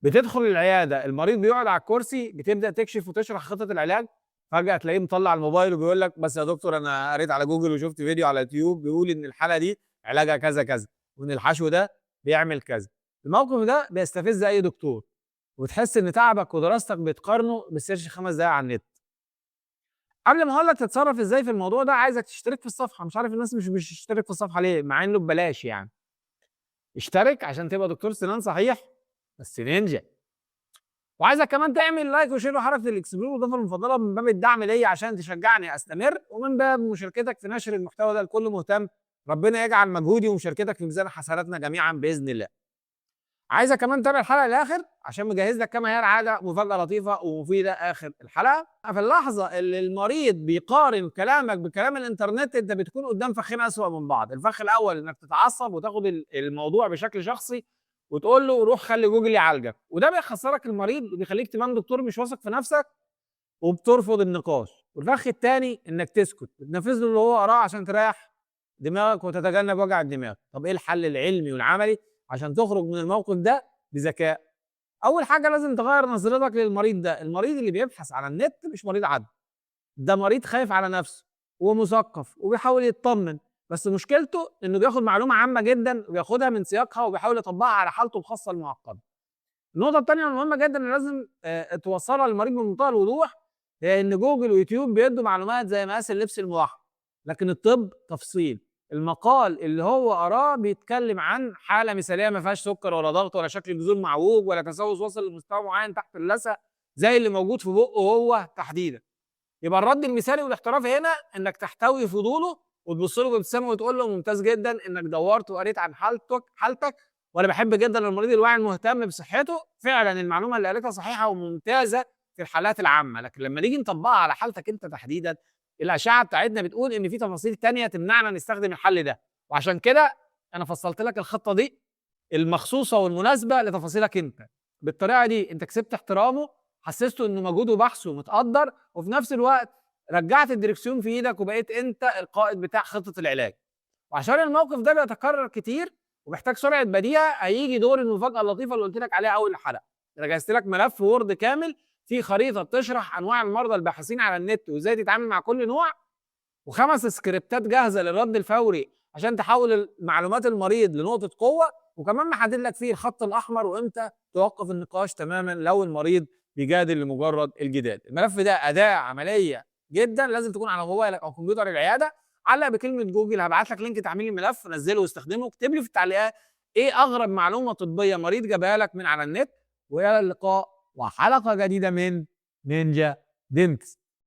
بتدخل العيادة، المريض بيقعد على الكرسي، بتبدا تكشف وتشرح خطه العلاج، فجاة تلاقيه مطلع الموبايل وبيقول لك بس يا دكتور انا قريت على جوجل وشفت فيديو على يوتيوب بيقول ان الحالة دي علاجها كذا كذا، وان الحشو ده بيعمل كذا. الموقف ده بيستفز اي دكتور، وتحس ان تعبك ودراستك بيتقارنوا ب search 5 دقايق على النت. قبل ما اقول لك تتصرف ازاي في الموضوع ده، عايزك تشترك في الصفحة. مش عارف الناس مش بتشترك في الصفحة ليه مع انه ببلاش يعني. اشترك عشان تبقى دكتور سنان صحيح بس نينجا. وعايزك كمان تعمل like و share وحركه ال explore والاضافة المفضلة من باب الدعم ليا عشان تشجعني استمر، ومن باب مشاركتك في نشر المحتوى ده لكل مهتم. ربنا يجعل مجهودي ومشاركتك في ميزان حسناتنا جميعا باذن الله. عايزك كمان تتابع الحلقة للاخر عشان مجهز لك كما هي العادة مفاجاة لطيفة ومفيدة اخر الحلقة. في اللحظة اللي المريض بيقارن كلامك بكلام الانترنت، انت بتكون قدام فخين اسوأ من بعض. الفخ الاول انك تتعصب وتاخد الموضوع بشكل شخصي وتقول له روح خلي جوجل يعالجك، وده بيخسرك المريض وبيخليك تبان دكتور مش واثق في نفسك وبترفض النقاش. والفخ الثاني انك تسكت وتنفذ له اللي هو قراه عشان تريح دماغك وتتجنب وجع الدماغ. طب ايه الحل العلمي والعملي عشان تخرج من الموقف ده بذكاء؟ اول حاجة لازم تغير نظرتك للمريض ده. المريض اللي بيبحث على النت مش مريض عدل، ده مريض خايف على نفسه ومثقف وبيحاول يطمن، بس مشكلته انه بياخد معلومة عامة جدا وبياخدها من سياقها وبيحاول يطبقها على حالته الخاصة المعقدة. النقطة الثانية المهمة جدا اللي لازم توصلها للمريض بمنتهى الوضوح هي ان جوجل ويوتيوب بيدوا معلومات زي مقاس اللبس الموحد، لكن الطب تفصيل. المقال اللي هو قراه بيتكلم عن حاله مثاليه ما فيهاش سكر ولا ضغط ولا شكل جذور معوج ولا تسوس وصل لمستوى معين تحت اللثة زي اللي موجود في بقه هو تحديدا. يبقى الرد المثالي والاحترافي هنا انك تحتوي فضوله وتبص له بابتسامة وتقول له ممتاز جدا انك دورت وقريت عن حالتك، وانا بحب جدا المريض الواعي المهتم بصحته، فعلا المعلومة اللي قالتها صحيحه وممتازة في الحالات العامة، لكن لما نيجي نطبقها على حالتك انت تحديدا الاشعة بتاعتنا بتقول ان في تفاصيل تانية تمنعنا نستخدم الحل ده، وعشان كده انا فصلت لك الخطة دي المخصوصة والمناسبة لتفاصيلك انت. بالطريقة دي انت كسبت احترامه، حسسته انه مجهوده وبحثه متقدر، وفي نفس الوقت رجعت الدركسيون في ايدك وبقيت انت القائد بتاع خطه العلاج. وعشان الموقف ده بيتكرر كتير ومحتاج سرعة بديهة، هيجي دور المفاجاة اللطيفة اللي قلت لك عليها اول الحلقة. انا جهزت لك ملف Word كامل فيه خريطة بتشرح انواع المرضى الباحثين على النت وازاي تتعامل مع كل نوع، و5 سكريبتات جاهزة للرد الفوري عشان تحول معلومات المريض لنقطة قوة، وكمان محدد لك فيه الخط الاحمر وامتى توقف النقاش تماما لو المريض بيجادل لمجرد الجدال. الملف ده اداه عملية جدا لازم تكون على موبايلك او كمبيوتر العيادة. علق بكلمه جوجل، هبعت لك link تحميل الملف، نزله واستخدمه. اكتب لي في التعليقات ايه اغرب معلومة طبية مريض جابها لك من على النت. والى اللقاء وحلقه جديدة من نينجا دنتست.